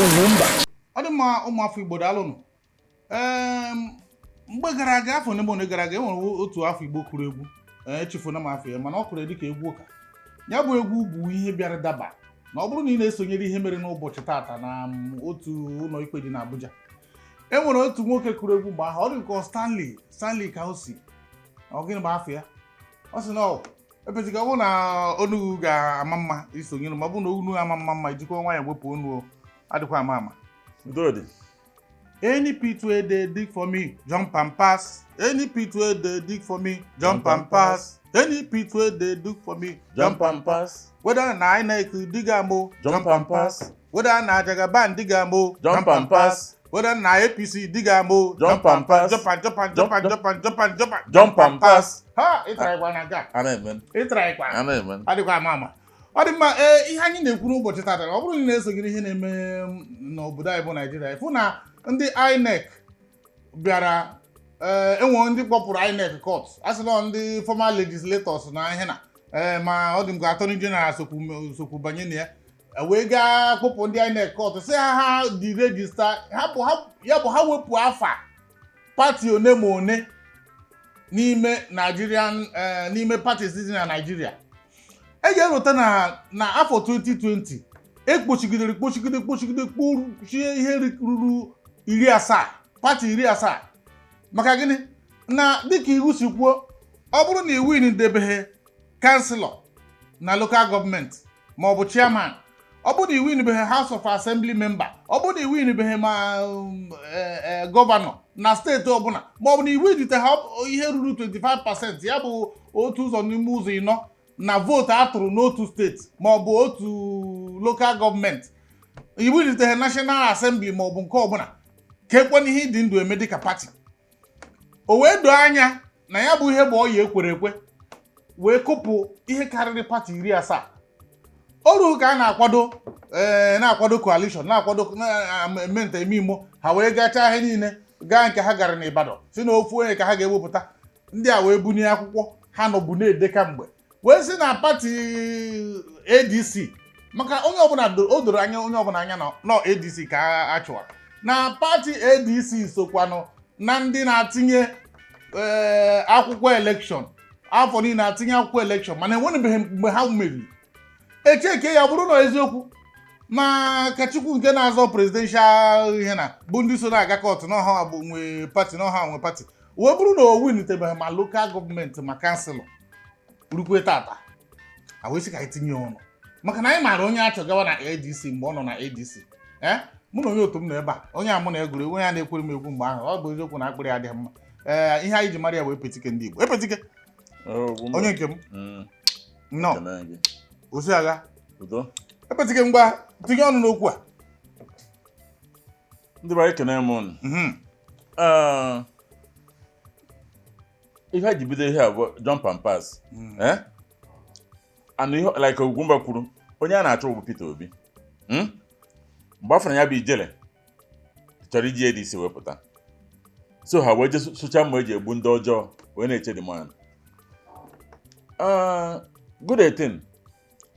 Ugwumba. Ọ dị mma, ụmụafọ Igbo, daalụnụ. Ee, mgbe gara aga, afọ ole gara aga, e nwere otu afọ Igbo kụrụ egwu. Ee, echefuna m afọ ya, mana ọ kụrụ dịka egwu ụka. Ya bụ egwu bụ ihe bịara daba na ọ bụrụ na ị na-esonyere ihe mere n'ụbọchị tata na otu ụlọ ikpe dị n'Abuja. E nwere otu nwoke kụrụ egwu mgbe ahụ, ọ dị nke Stanley, Stanley ka o si ọ gịnị bụ afọ ya. Ọ sị na ọ epetịka ọ bụrụ na onu ga-ama mma isonyere, ma ọ bụrụ na onu ama mma mma, ijikwa nwayọ wepụ onu o, adịkwa ama ama. Udo dị. Any pit wey they dig for me, jump and pass. Any pit wey they dig for me, jump and pass. Any pit wey they dig for me, jump and pass. Whether na INEC dig am o, jump and pass. Whether na Jagaban dig am o, jump and pass. Whether na APC dig am o, jump and pass. Jump and jump and jump and jump and jump and jump and jump and pass. Ha, ịtara ịkwa na nke a. A na-eme. Ịtara ịkwa. A na-eme. Adịkwa ama ama. Ọ dị mma. Ee, ihe anyị na-ekwu n'ụbọchị tata, ọ bụrụ na ị na-esogide ihe na-eme n'obodo anyị bụ Naijiria, ịfụ na ndị INEC bịara, ee, enwe ndị kpọpụrụ INEC court, a sị na ndị former legislators na ihe na ee, ma ọ dị m ka attorney general sokwu banye na ya, wee gaa kpọpụ ndị INEC court, sị ha ha dị register ha bụ ha, ya bụ ha wepụ afa party one ma one n'ime Nigerian, n'ime parties dị na Naijiria. E ga-erute na afọ 2020, ekpochigidere, kpochigide, kpochigide, kpochie ihe ruru 70, party 70. Maka gịnị? Na dịka iwu si kwuo, ọ bụrụ na iwu debeghị councillor na local government ma ọ bụ chairman, ọ bụrụ na iwu beghị House of Assembly member, ọ bụrụ na iwu beghị ma governor na steeti ọbụla, ma ọ bụ na iwu jite ha ihe ruru 25%, ya bụ otu ụzọ n'ime ụzọ ịnọ na vootu a tụrụ n'otu steeti ma ọ bụ otu local government, iwu jite ha National Assembly ma ọ bụ nke ọbụla, ka ekwana ihe ịdị ndụ eme dịka party. O wee doo anya na ya bụ ihe bụ ọya ekwere ekwe wee kụpụ ihe karịrị party 70. O ruo ka a na-akwado, ee, na-akwado coalition, na-akwado, na-eme nta eme imo, ha wee gachaa ihe niile gaa nke ha gara n'Ibadan, si na ofu onye ka ha ga-ewepụta. Ndị a wee bunye akwụkwọ ha nọbụ na-ede kamgbe, wee sị na party ADC, maka onye ọbụla o doro anya, onye ọbụla anya na nọ ADC ka a chụwara, na party ADC sokwanụ na ndị na-atinye, ee, akwụkwọ election afọ niile, atinye akwụkwọ election, mana enwerebeghị mgbe ha meriri. Echeke ya bụrụ na eziokwu ma Kachukwu nke na-azọ presidential ihe na bụ ndị so na-aga court n'ọha bụ nwe party, n'ọha nwe party, wee bụrụ na o winitebeghị ma local government ma councillor rukwe tata, a wee sị ka anyị tinye ọnụ, maka na anyị maara onye a chọgawa na ADC mgbe ọ nọ na ADC. Ee, mụ na onye otu m nọ ebe a, onye a mụ na egwuru egwu, onye a na-ekwere m egwu mgbe ahụ. Ọ bụ eziokwu na akpịrị adịghị mma. Ee, ihe anyị ji mara ya bụ Epetike ndị Igbo, Epetike onye nke m. Nnọọ. Ekene gị. Osiagha. Udo. Epetike, ngwa, tinye ọnụ n'okwu a. Ndị be anyị, ekene m unu. Ee, ihe a ji bido ihe a bụ jump and pass. Eh? And ihe like Ugwumba kwuru, onye a na-achọ bụ Peter Obi. Mgbe afọ na ya bụ ijele chọrọ iji ADC wepụta, so ha wee jee sụcha mma eji egbu ndị ọjọọ wee na-eche the man. Good 18,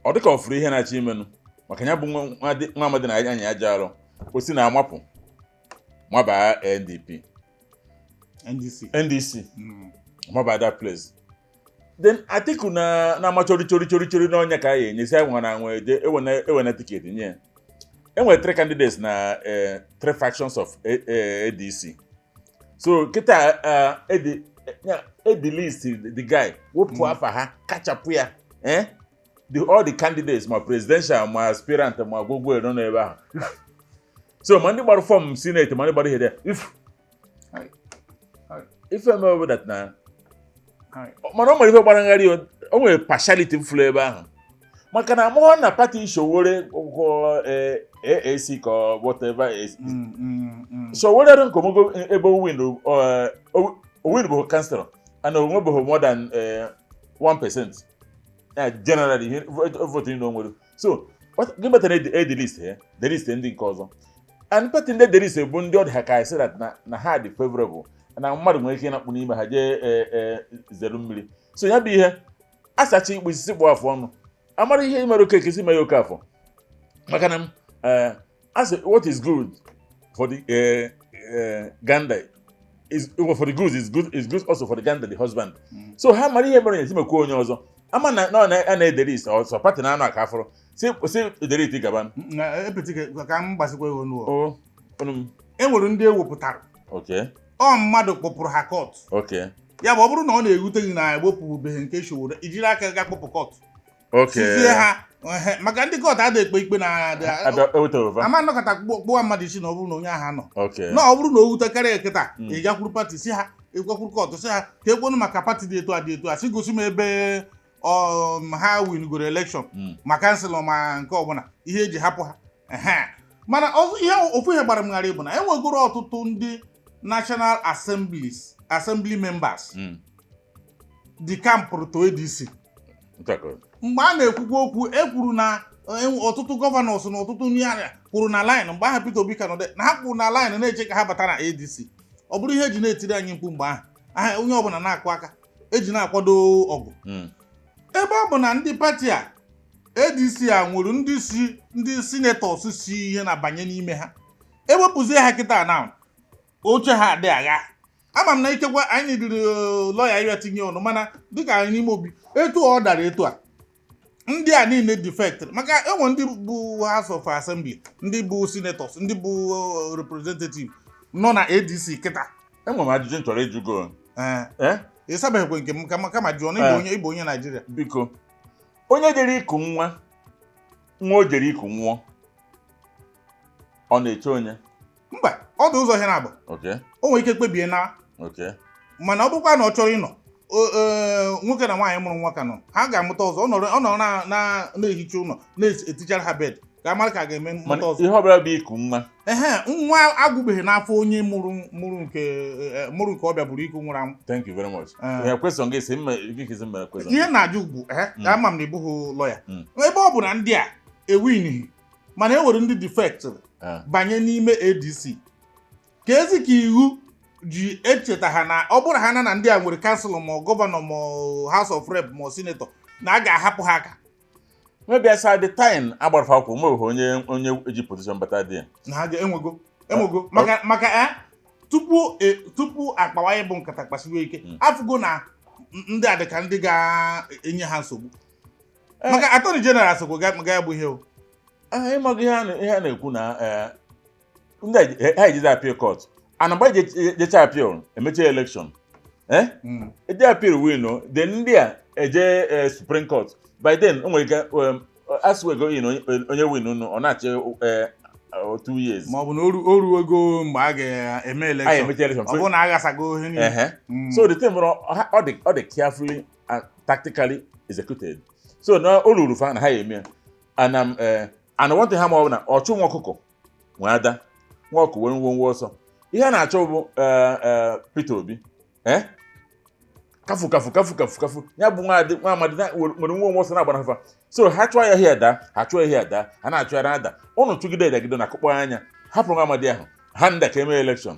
ọ dịka ọ fụrụ ihe na-achọ imenụ, maka ya bụ nwa amadi na anya ya ji arụ kwesị na amapụ mabaa NDP. NDC. NDC. Mabaa that place. Then Atiku na na-ama chori chori chori chori n'ọnya ka a ya enyezi ya nwa na nwa eje ewena ticket nye ya. Enwere three candidates na three factions of ADC. So kịta ya, edi list the guy wepụ afa ha, kachapụ ya, eh? All the candidates, ma presidential ma aspirant ma gwogwo nọ n'ebe ahụ, so ma ndị gbara form senate ma ndị gbara ihe dị if Hai. Hai. ife eme bụ that na Hai. mana o nwere ife gbara ngharị, o nwere partiality mfụlụ ebe ahụ, maka na amụghọ na party Sowore ụgwọ AAC ka ọ whatever is. Sowore dị nke omogo ebe o win, o win bụ councillor and o nwebeghị more than 1% generally ihe vote niile o nwere. So gị batara edi list ya, the list ndị nke ọzọ, and party ndị the list bụ ndị ọ dị ha ka esi that na ha dị favorable na mmadụ nwere ike ịnakpụ n'ime ha jee zere mmiri. So ya bụ ihe asacha ikpu isi kpụ afọ ọnụ, amara ihe mere Okeke si mee ya oke afọ, maka na m As what is good for the gander is well, for the goose is good also for the gander, the husband. So ha mara ihe mere na etimekwu onye ọzọ ama na na ọ na- a na-edere isi ọsọ party na anụ aka afọrọ si si edere ite gaba. Na epeti ka m gbasikwa ego n'ụwa. O ọnụ m. E nwere ndị ewepụtara. Ọ mmadụ kpọpụrụ ha court. Ya bụ, ọ bụrụ na ọ na-ewute gị na ewepụbeghị nke Sowore, ijiri aka ga kpọpụ court, sizie ha ehe, maka ndị court adịghị ekpe ikpe na Abịa eweta ova. Ama nnọkọta kpụwa mmadụ isi na ọ bụrụ na onye ahụ anọ na ọ bụrụ na o wutekarịa kịta, ị gakwuru party si ha, ịgakwuru court si ha ka ekwenu maka party dị etu a dị etu a, si gosi m ebe ha winugoro election, ma councillor ma nke ọbụla ihe eji hapụ ha. Ehe. Mana ọzọ, ihe ofu ihe gbara m gharị bụ na enwegoro ọtụtụ ndị National Assemblies, Assembly members dị kampụrụ to ADC. Nke a ka ọ- Mgbe a na-ekwukwa okwu, e kwuru na ọtụtụ governors na ọtụtụ ndị arịa kwuru na line mgbe ahụ Peter Obi ka nọdụ, na ha kwuru na line na-eche ka ha bata na ADC. Ọ bụrụ ihe eji na-etiri anyị mkpu mgbe ahụ aha, onye ọbụla na-akụ aka eji na-akwado ọgụ. Ebe ọ bụ na ndị party a ADC a nwere ndị si ndị senators si ihe na-abanye n'ime ha, ewepụzie ha kịta na oche ha adị agha. Ama m na ikekwa anyị dịrị lọya ya tinye ọnụ, mana dịka anyị n'ime obi etu ọ dara etu a, ndị a niile defect, maka enwe ndị bụ House of Assembly, ndị bụ senators, ndị bụ representative nọ na ADC kịta. Enwere m ajụjụ m chọrọ ịjụ go. Ee. Eh? Ịsabeghịkwe nke m kama kama jụọ na ịbụ onye ịbụ onye Naijiria. Biko, onye jere iku nwa, nwa o jere iku nwụọ, ọ na-eche onye? Mba, ọ dị ụzọ ihe na-agba. O nwere ike kpebie na mana ọ bụrụkwa na ọ chọrọ ịnọ nwoke na nwaanyị mụrụ nwa ka nọ, ha ga-amụta ọzọ. Ọ nọrọ na-ehicha ụlọ, na-etichara ha bed, ka amara ka a ga-eme mmụta Mana ọzọ. Ihe ọbụla bụ iku nwa. Ehe, nwa agwụbeghị n'afọ onye mụrụ nke mụrụ nke ọbịa buru iku nwụrụ anwụ. Thank you very much. Eh. Ihe question gị si mma gị kezi mere question. Ihe na-ajụ bụ ama m na ịbụghị lọya, ebe ọ bụ na ndị a ewinighị, mana e nwere ndị defect banye n'ime ADC, ka ezi ka iwu ji echeta ha na ọ bụrụ ha na ndị a nwere councillor ma governor ma House of Rep ma senator, na a ga-ahapụ ha aka? Maybe as at the time agbarafa akwụkwọ nweghị onye eji position bata dị ya. Na ha ga-enwego enwego maka tupu akpawa ịbụ nkata kpasiwe ike, afụgo na ndị a dị ka ndị ga-enye ha nsogbu, maka attorney general sokwa ga ya bụ ihe o. Ah, ịmago ihe a na-ekwu na ndị a ha ejizi appeal court, and mgbe eje jecha appeal, emecha election, eje appeal win o, then ndị a eje Supreme Court. By then o nwere ike asịwego in onye win unu, ọ na-achị 2 years. Ma ọ bụ na o ruo mgbe a ga-eme anyị election, emecha election. Ọ bụrụ na aghasago ihe niile. Ehe. So the thing bụ na ọ dị carefully and tactically executed, so na o ruru fa na ha eme ya. And and one thing ha ma ọ bụ na ọchụ nwa ọkụkọ nwe ada nwa ọkụ wee nwo nwa ọsọ. Ihe a na-achọ bụ Peter Obi kafu kafu kafu kafu kafu ya bụ nwa amadi nwere nwa onwe ọsọ na-agba n'afa. So ha chụọ ya ihe daa, ha chụọ ihe daa, ha na-achụ ya na-ada ụnụ chụgide edagide na akụkpọ anya hapụrụ nwa amadi ahụ ha nda ka emee election.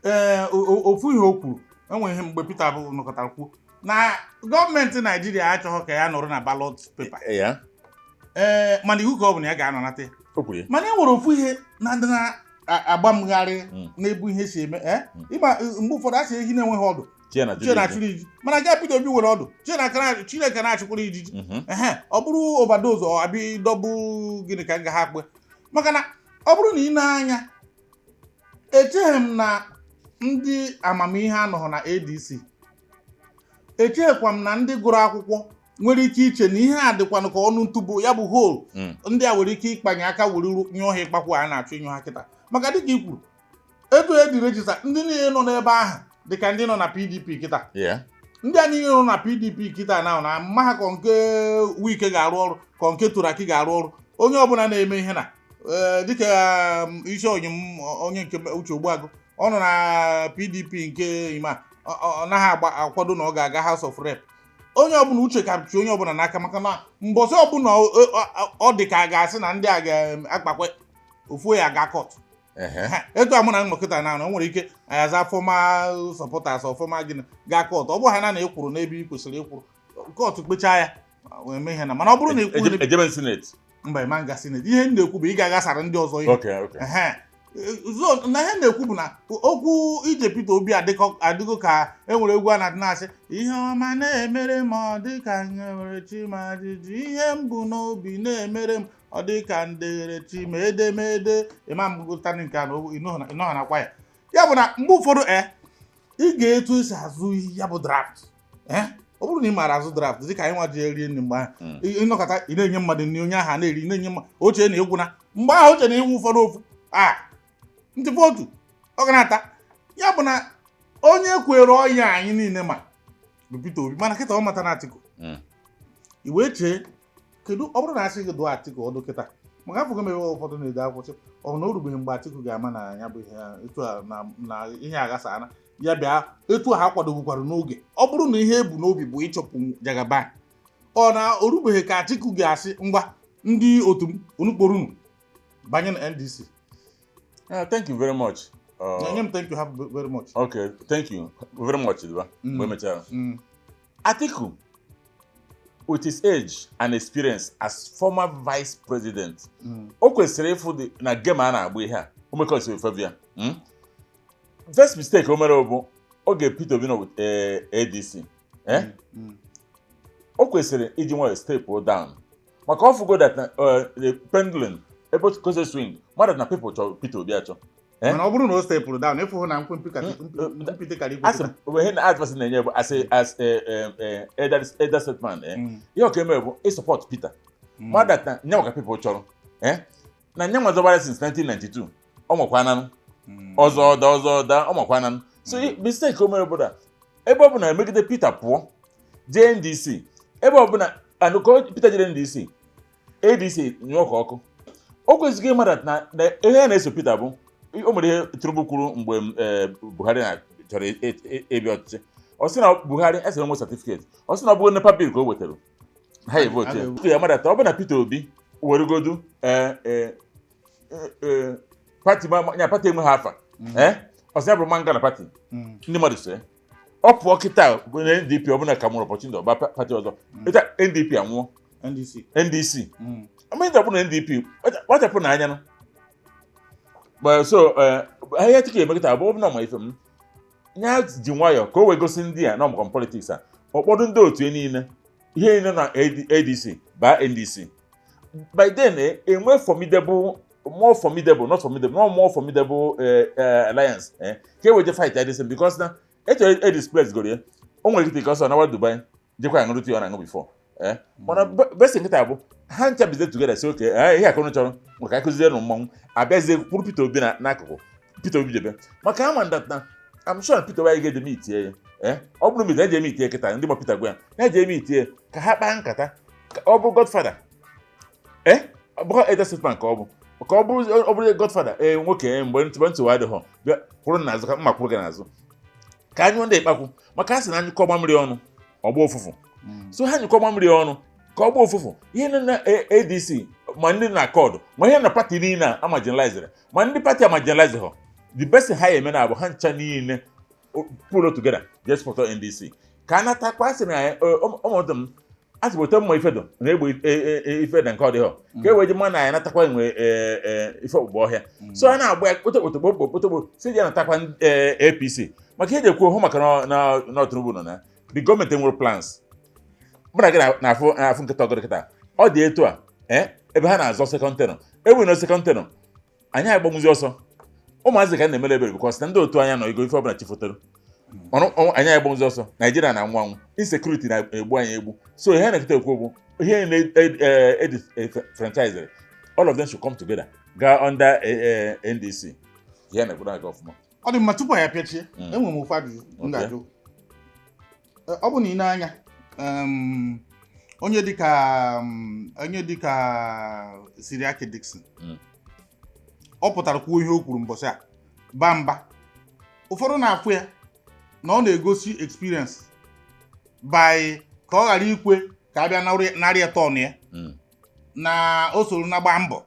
Ee, ofu ihe o kwuru, enwere ihe mgbe Peter bụ nọkọtara kwuo na gọọmenti Naijiria achọghị ka ya nọrọ na ballot paper. Ya. Ee, mana iwu ka ọ bụ na ya ga-anọnata ya. O kwuru ya. Mana e nwere ofu ihe na ndị na-agba mgharị na-ebu ihe si eme ịma mgbe ụfọdụ a sị ehi na-enweghị ọdụ Chie na chie na-achụrụ ijiji, mana ga Peter Obi nwere ọdụ, Chineke na-achụkwara ijiji. Ehe, ọ bụrụ overdose, ọ abi dọbụ gịnị ka m ga ha akpụ, maka na ọ bụrụ na ị na-anya, echeghị m na ndị amamihe anọghị na ADC. Echeghịkwa m na ndị gụrụ akwụkwọ nwere ike iche na ihe a dịkwanụ ka ọnụ ntụbo ya bụ hole. Ndị a nwere ike ịkpanye aka were nyụọ ha ịkpakwu a na-achọ ịnyụ ha kịta, maka dịka i kwuru, etu eji register ndị niile nọ n'ebe ahụ dịka ndị nọ na PDP kịta. Ndị a niile nọ na PDP kịta na mma ha kọ nke Wike ga-arụ ọrụ, kọ nke Turaki ga-arụ ọrụ, onye ọbụla na-eme ihe na dịka isi onye m, onye nke Uche Ogbuagụ, ọ nọ na PDP nke ima ọ naghị agba akwado na ọ ga-aga House of Rep. Onye ọbụla uche ka chi onye ọbụla n'aka, maka na mbọsị ọbụla ọ dị ka a ga-asị na ndị a ga-akpakwe ofu ya aga court. Etu a mụ na nnọkịta na o nwere ike anyị aza former supporters, ọfọma gịnị gaa court, ọ bụ ha na ịkwụrụ n'ebe ị kwesịrị ịkwụrụ, court kpechaa ya wee mee ihe na, mana ọ bụrụ na ịkwụrụ Ejebe senate. Mba, ịma nga senate. Ihe m na-ekwu bụ ị ga-aghasara ndị ọzọ ihe. Ehe. So na ihe m na-ekwu bụ na okwu ije Peter Obi adịgo ka enwere egwu a na-adị na-asị, ihe ọma na-emere m, ọ dị ka nyewere chi ma ajụjụ, ihe m bụ n'obi na-emere m, ọ dị ka ndeghere chi ma edemede. Ịma m gụta nke a na ịnọghọ nakwa ya. Ya bụ na mgbe ụfọdụ ị ga-etu esi azụ ya bụ draft. Ọ bụrụ na ị maara azụ draft, dịka anyị nwa ji erie nri mgbe ahụ, ịnọkọta ị na-enye mmadụ nri, onye ahụ a na-eri, ị na-enye mmadụ oche na egwu na mgbe ahụ oche na iwu ụfọdụ ofu a ntịpụ otu ọ ga na-ata. Ya bụ na onye kwere ọnya anyị niile ma bụ Peter Obi, mana kịta ọ mata na Atiku. I wee chee, kedu ọ bụrụ na asị gị dụọ Atiku ọdụ kịta, maka afọ gị ebe ụfọdụ na-ede akwụkwọ sị, ọ bụ na o rubeghị mgbe Atiku ga-ama na ya bụ ihe etu a na ihe aghasana ya bịa etu a ha kwadobukwara n'oge. Ọ bụrụ na ihe ebu n'obi bụ ịchọpụ Jagaban, ọ na o rubeghị ka Atiku ga-asị, ngwa, ndị otu m, unu kpọrọ unu banye na NDC? Thank you very much. Nye m thank you have very much. Okay, thank you very much, Diba. Mgbe emechara. Atiku, with his age and experience as former vice president, o kwesịrị ịfụ na game a na-agba ihe a o mekọsịrị favor ya. First mistake o mere bụ oge Peter Obi nọ with ADC. Eh? O kwesịrị iji nwayọ step down, maka ọ fụgo that na the pendulum ebe o swing mmadụ na people chọrọ Peter Obi achọ. Eh? Mana ọ bụrụ na o stepụrụ down, ịfụ na mkpimpi ka mpite kara igwe. Asị m ihe na advice na-enye bụ as a elder statesman, ihe ọka eme bụ ị support Peter, mmadụ that na nyanwa ka people chọrọ, na nyanwa zọbara since 1992, ọ nwekwananụ ọzọ ọda, ọzọ ọda, ọ makwananụ. So mistake o mere bụ na ebe ọ bụ na emegide Peter pụọ jee NDC, ebe ọ bụ na anụkọ Peter jere NDC, ADC nyụọ ka ọkụ. O kwesịghị ịma that na ihe a na-eso Peter bụ o nwere ihe Tinubu kwuru mgbe Buhari na chọrọ ịbịa ọchịchị. Ọ sị na Buhari esere nwe certificate, ọ sị na ọ bụrụ NEPA bill ka o wetara ha ya vote ya. Ya mara ọ bụ na Peter Obi weregodu party ya party enweghị afa, ọ sị ya bụrụ manga na party ndị mmadụ so ya. Ọ pụọ kịta bụ na NDP ọbụla ka nwere opportunity ọba party ọzọ ịta NDP anwụọ. NDC. NDC amaghị ọ bụ na NDP kpachapụ na anya nụ. But so ihe Atiku eme kịta bụ ọ bụ na ọma ife m ya ji nwayọọ ka o wee gosi ndị a na ọmụkọ politics a ụfọdụ ndị otu ya niile, ihe niile na ADC baa NDC. By then enwe formidable, more formidable, not formidable, not more formidable alliance ka e weje fight ADC, because na echere e displace goro ya, o nwere ike ka ọsọ nawa Dubai jekwa aṅụrụ tii ọ na-aṅụ before. Mana best nkịta bụ ha ncha bizie together, si oke ihe akụnụ chọrọ maka akụzie nụ mmọnwụ abịazie kwuru Peter Obi na n'akụkụ Peter Obi jebe, maka ama that na I'm sure Peter Obi anyị ga-eje meetie ya. Ọ bụrụ meet eje meetie kịta, ndị ma Peter gwa ya na-eje meetie ka ha kpaa nkata, ka ọ bụrụ godfather, ọ bụrụ elder statesman, ka ọ bụrụ ọ bụrụ godfather, nwoke, mgbe ntị adịghọ bịa kwụrụ n'azụ ka mma kwụrụ gị n'azụ ka anyụ ndị ịkpakwu, maka a sị na anyụkọ gbamiri ọnụ ọgba ụfụfụ. So ha nyụkọ gbamiri ọnụ ka ọ gbaa ụfụfụ. Ihe nọ na ADC, ma ndị na CORD, ma ihe na party niile a marginalized, ma ndị party a marginalized họ, the best ha eme na abụ ha ncha niile pull together just support NDC ka a natakwa. Asị na ọmọdụ m asị weta mma ifedo na egbe ife na nke ọ dịghọ ka e wee ji mma na ya natakwa enwe ife ọgbụgba ọhịa. So a na-agba ya kpotokpoto kpokpo kpotokpo si ji anatakwa APC, maka ihe eji ekwu hụ maka na Tinubu nọ na the gọọmenti nwere plans. Mụ na gị na-afụ nkịta ọgọdọ kịta ọ dị etu a, ebe ha na-azọ second tenure, enwe na second tenure anyị agbanwuzi ọsọ ụmụazị ka a na-emere ebere, because na ndị otu anya nọ igo ife ọbụla chi fotere ọnụ anyị agbanwuzi ọsọ. Naijiria na-anwụ anwụ, insecurity na-egbu anyị egbu. So ihe na-ekete ekwu bụ ihe na-edi franchise, all of them should come together gaa under NDC. Ihe na-ekwuru aga ọfụma. Ọ dị mma. Tupu anyị apịachie, enwere m ofu ajụjụ m ga-ajụ. Ọ bụ na ị na-anya onye dịka Seriake Dickson, ọ pụtara kwuo ihe o kwuru mbọsị a ba mba, ụfọdụ na-afụ ya na ọ na-egosi experience by ka ọ ghara ikwe ka a bịa narị ya turn ya, na o soro na gba mbọ,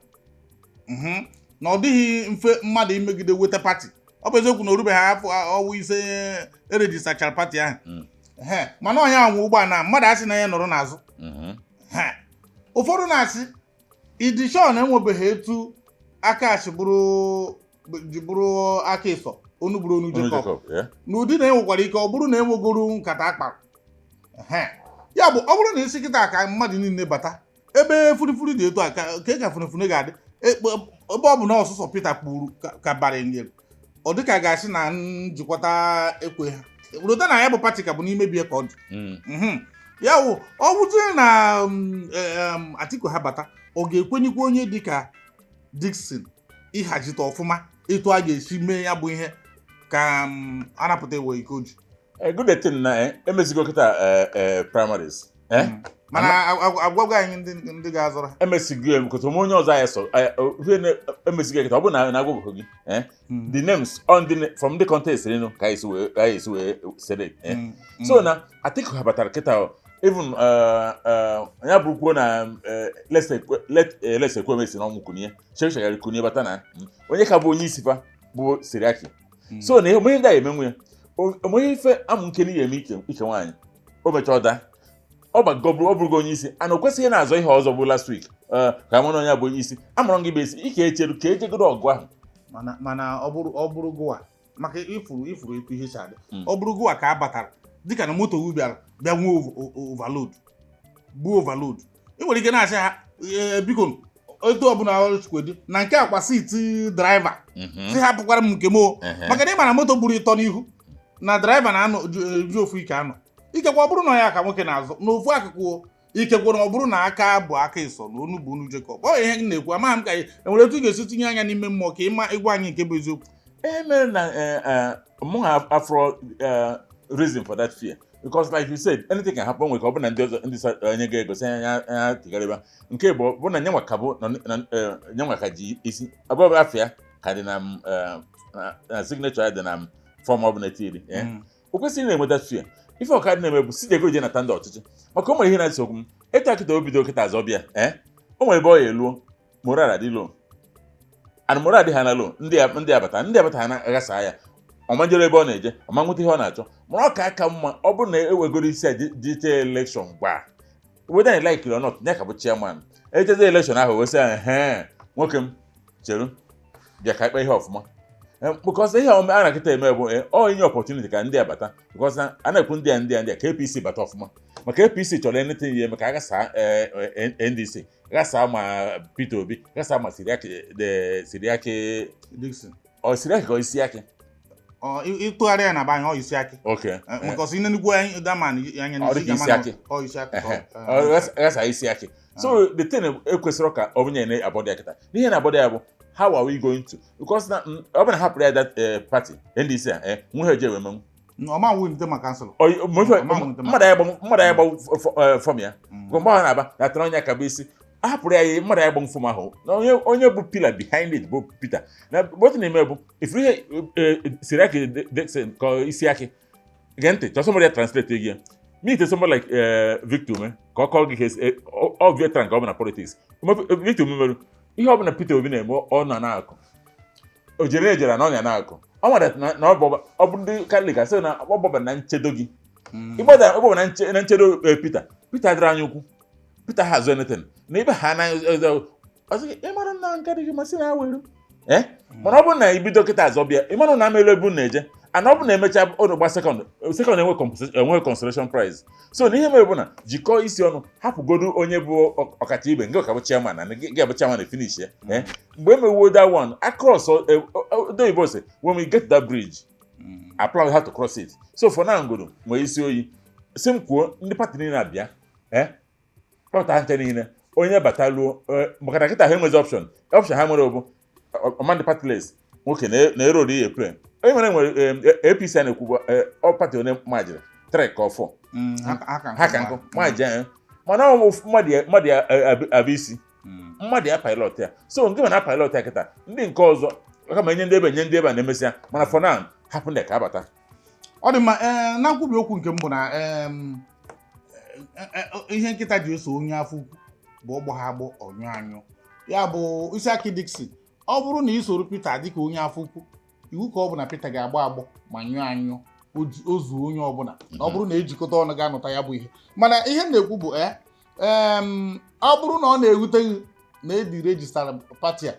na ọ dịghị mfe mmadụ imegide weta party. Ọ bụ eziokwu na o rubeghị afọ ọnwa 5 eregistachara party ahụ. Mana onye anwụ ụgbọala mmadụ asị na ya nọrọ n'azụ. Ụfọdụ na-asị Idishon enwebeghị etu aka achị bụrụ ji bụrụ aka ịsọ, onu bụrụ onu Onu Jacob. Jacob, yeah. N'ụdị na enwekwara ike ọ bụrụ na enwegoro nkata akpara. Ehe. Ya bụ, ọ bụrụ na isi kịta ka mmadụ niile bata ebe furifuri dị etu a, ka furifuri ga-adị ebe ọ bụ na ọsụsọ Peter kpuru ka bara nyere, ọ dịka ga-asị na njikwata ekwe ha rota na ya bụ party ka bụ n'ime bie ka ọ dị. Ya wụ, ọ bụzie na Atiku ha bata, ọ ga-ekwenyekwa onye dịka Dickson ịhazite ọfụma etu a ga-esi mee ya bụ ihe ka anapụta ewe iko ji? Good thing na emezigo kịta primaries. Mana agwago anyị ndị ga-azọrọ ha. Emesigo em kọtụ onye ọzọ anyị so ihe emesigo ya kịta, ọ bụrụ na na-agwụgwụ gị the names on the from the contest nụ ka anyị si wee select. So na Atiku ha batara kịta o, even ya bụ kwuo na let's say Ekwueme si n'ọnwụ kunie, Shehu Shagari kunie bata na onye ka bụ onye isi fa bụ Seriake. So na ihe ndị a emenwu ya, onwe ife amụ nke n'ihe eme ike ike nwaanyị o mechaa ọ daa, ọ gbago ọ bụrụgo onye isi ana o kwesịghị na-azọ ihe ọzọ bụ last week ka mụ na onye bụ onye isi amụrụ gị bụ esi ike echeru ka ejegoro ọgụ ahụ. Mana ọ bụrụ gụwa maka ifuru etu ihe si adị, ọ bụrụ gụwa ka a batara dịka na moto gị bịara bịa nwee overload, gbuo overload, ị nwere ike na-asị ha, "Ee, biko, etu ọbụla chikwedi na nke akwa seat driver si hapụkwara m nke m o." Maka na ị ma na moto gburu ịtọ n'ihu na driver na-anọ ju ofu ike anọ, ikekwe ọ bụrụ na ya ka nwoke na-azụ n'ofu akụkụ o, ikekwe na ọ bụrụ na aka bụ aka ịsọ na onu bụ onu Jacob. Ọ ihe m na-ekwu, amaghị m ka enwere etu ị ga-esi tinye anya n'ime mmụọ ka ịma ịgwa anyị nke bụ eziokwu. E mere na mụ ha afro reason for that fear, because like you said, anything can happen. Nwere ka ọ bụ na ndị ọzọ ndị onye ga-egosi anya anya tigharịba nke bụ na nyanwa ka bụ nyanwa ka ji isi abụọ afịa ka dị na na signature ya dị na form ọ bụla etiri. O kwesịrị na-enwe that fear. Ife ọka dị na-eme bụ si jego je nata ndị ọchịchị, maka o nwere ihe na-ese okwu m etu akịta o bido kịta azọbịa o nwere ebe ọ ya eluo, moral adị low, and moral adị ha na low, ndị abata ha na-aghasa ya, ọma njere ebe ọ na-eje, ọma nweta ihe ọ na-achọ. Mana ọ ka aka mma ọ bụrụ na ewegoro isi a jite election gba, whether you like it or not, ya ka bụ chairman ejeze election ahụ wee sị ya, "Ehe, nwoke m, cheru bịa ka ikpe ihe ọfụma." Because ihe a na-akịta eme bụ ọ inye opportunity ka ndị abata, because na a na-ekwu ndị a ka APC bata ọfụma, maka APC chọrọ anything ya eme ka a ghasaa NDC, ghasaa ma Peter Obi, ghasaa ma Seriake, the Seriake. Dickson. Ọ Seriake ka ọ isi akị? Ọ ịtụgharị ya na be anyị, ọ isi akị. Maka ọsọ inenugwu anyị daman anya Ọ n'isi dị ka isi ga-ama na akị. Ọ isi akị ka Ehe. Ọ ghasa isi akị. So the thing ekwesịrị ka ọ bụnye na abọdị ya kịta n'ihe na abọdị ya bụ how are we going to, because na ọ bụ na hapụrụ ya that party NDC a nwe ha eje wee menwu. Ọ ma win ma councillor. Ọ ma ife- Ọma nwete. Mmadụ ya gbanwu form ya. Mgbe ọ na-aba na atara onye aka bụ isi a hapụrụ ya, mmadụ ya gbanwu form ahụ na onye bụ pillar behind it bụ Peter na otu na-eme bụ ifuru ihe Seriake Dickson ka isi akị gee ntị chọọ somebody ya translate gị ya, meet somebody like Victor Ume ka ọ kọọ gị ka ọ veteran ka ọ bụ na politics. Victor Ume merụ ihe ọ bụla Peter Obi na-eme, ọ nọ na-akụ o jere ejere na ọnya na-akụ ọ nwere na ọ bụ ndị Katọlik asị na ọ gbaba na nchedo gị ịgbaba na nchedo Peter adịrị anya ukwu, Peter ha azụ anything na ebe ha na ọsị gị ịmara na nke dị gị masị na were ee, mana ọ bụrụ na ibido kịta azọ bịa, ịmara na amelu ebe unu na-eje, ana ọ bụrụ na emecha unu gba second second, enwe consolation prize. So na ihe mere bụ na jikọọ isi ọnụ, hapụgodu onye bụ ọkacha ibe nke ọka bụ chairman na gị abụ chairman na finish ya mgbe emewuo that one across oyibo sị, when we get to that bridge, I plan how to cross it. So for now, ngodo nwee isi oyi si m kwuo ndị party niile abịa kpọpụta ha nche niile onye bataluo maka na kịta ha enwezi option ha nwere bụ ọmandị partyless nwoke na-ero ori ya play onye nwere APC a na-ekwu bụ ọ party onye majiri 3 ka ọ 4. Ha ha ka nkụ maji anyị, mana ọ bụ mmadụ ya abụ isi mmadụ ya pilot ya. So nke na pilot ya kịta ndị nke ọzọ kama enye ndị ebe nye ndị ebe a na-emesịa, mana for now hapụ ndị ka abata. Ọ dị mma. Ee, na nkwubi okwu nke m bụ na ihe nkịta ji eso onye afọ ukwu bụ ọgbọ ha agbọ ọnyụ anyụ ya bụ Isiaki Dickson. Ọ bụrụ na ị soro Peter dịka onye afọ ukwu, iwu ka ọ bụ na Peter ga-agbọ agbọ ma nyụọ anyụ o zuo onye ọbụla na ọ bụrụ na ejikọta ọnụ ga-anụta ya bụ ihe. Mana ihe m na-ekwu bụ ọ bụrụ na ọ na-ewute gị Na edi register party a,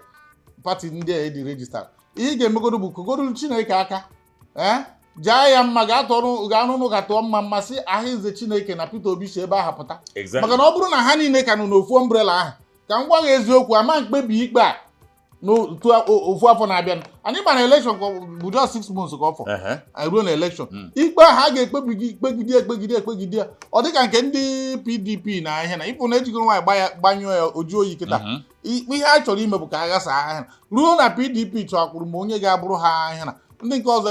party ndị a edi register, ihe ị ga-emegodo bụ kogodo Chineke aka, ee, jaa ya mma, gaa tụọrụ, gaa n'ụlọ ụka tụọ mma mma, sị ahịnze Chineke na Peter Obi si ebe ahụ pụta. Maka na ọ bụrụ na ha niile ka nọ n'ofu umbrella ahụ, ka m gwa gị eziokwu, ama mkpebi ikpe a n'otu ofu afọ na-abịa. Anyị gbara election ka ọ bụ just 6 months ka ọ fọ anyị ruo na election. Ikpe ahụ a ga-ekpebi kpegide, ekpegide, ekpegide ya, ọ dịka nke ndị PDP na ihe na ịpụ na ejigoro nwaanyị gba ya gbanyụọ ya oju oyi kịta. Ikpe ihe a chọrọ ime bụ ka a ghasa ahịa ruo na PDP chọkwuru ma onye ga-abụrụ ha ahịa na ndị nke ọzọ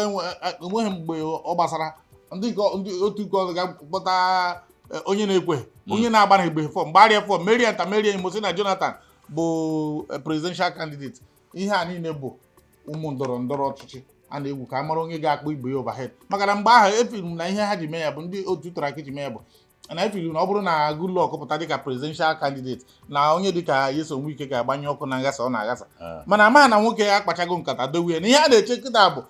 enweghị mgbe ọ gbasara ndị nke ndị otu nke ọzọ ga-akpọta onye na-ekweghị, onye na-agbanaghị form, gbarịa form, merie nta, merie Imo, sị na Jonathan bụ presidential candidate. Ihe a niile bụ ụmụ ndọrọ ndọrọ ọchịchị a na-egwu ka a mara onye ga-akpọ ibe ya overhead. Maka na mgbe ahụ efiri m na ihe ha ji mee ya bụ ndị otu Turaki ji mee ya bụ na efiri na ọ bụrụ na Goodluck pụta dịka presidential candidate, na onye dịka Nyesom Wike ga-agbanye ọkụ na nghasa ọ na-aghasa. Mana ama na nwoke ya akpachago nkata dowe ya na ihe a na-eche kịta bụ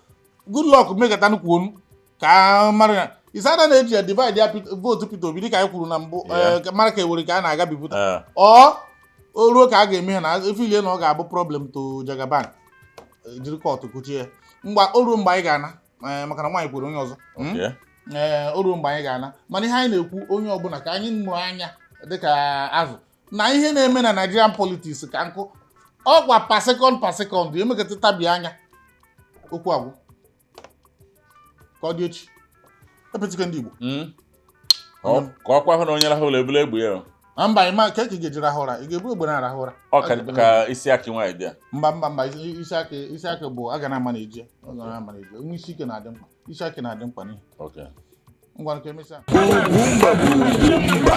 Goodluck mekata kwuo ka a mara na isada na-eji ya divide ya vote Peter Obi, dịka anyị kwuru na mbụ. Mara ka ewere ka a na-aga bipụta ọ o ruo ka a ga-eme ha na efilie na ọ ga-abụ problem to Jagaban. Jiri court kuchie ya mgba o ruo mgbe anyị ga-ana, maka na nwaanyị kwere onye ọzọ. Ee, o ruo mgbe anyị ga-ana. Mana ihe anyị na-ekwu, onye ọbụla ka anyị mụrụ anya dịka azụ na ihe na-eme na Nigerian politics ka nkụ ọkwa per second, per second emekata tabi anya okwu agwụ. Ka ọ dị echi, epetike ndị Igbo. Ka ọkwa hụ na onye rahụ ụlọ ebule egbe ya o. Na mba, ịma ka ị ga-eji rahụ ụra, ị ga-ebu egbe na-arahụ ụra? Ọ ka isi akị nwaanyị dị ya. Mba, mba, mba, isi akị, isi akị bụ aga na ama na-eji ọ ga na ama na-eji onye isi ike na-adị mkpa, isi akị na-adị mkpa n'ihi. Ngwa, nke emesịa. Ugwumba bụ Ugwumba.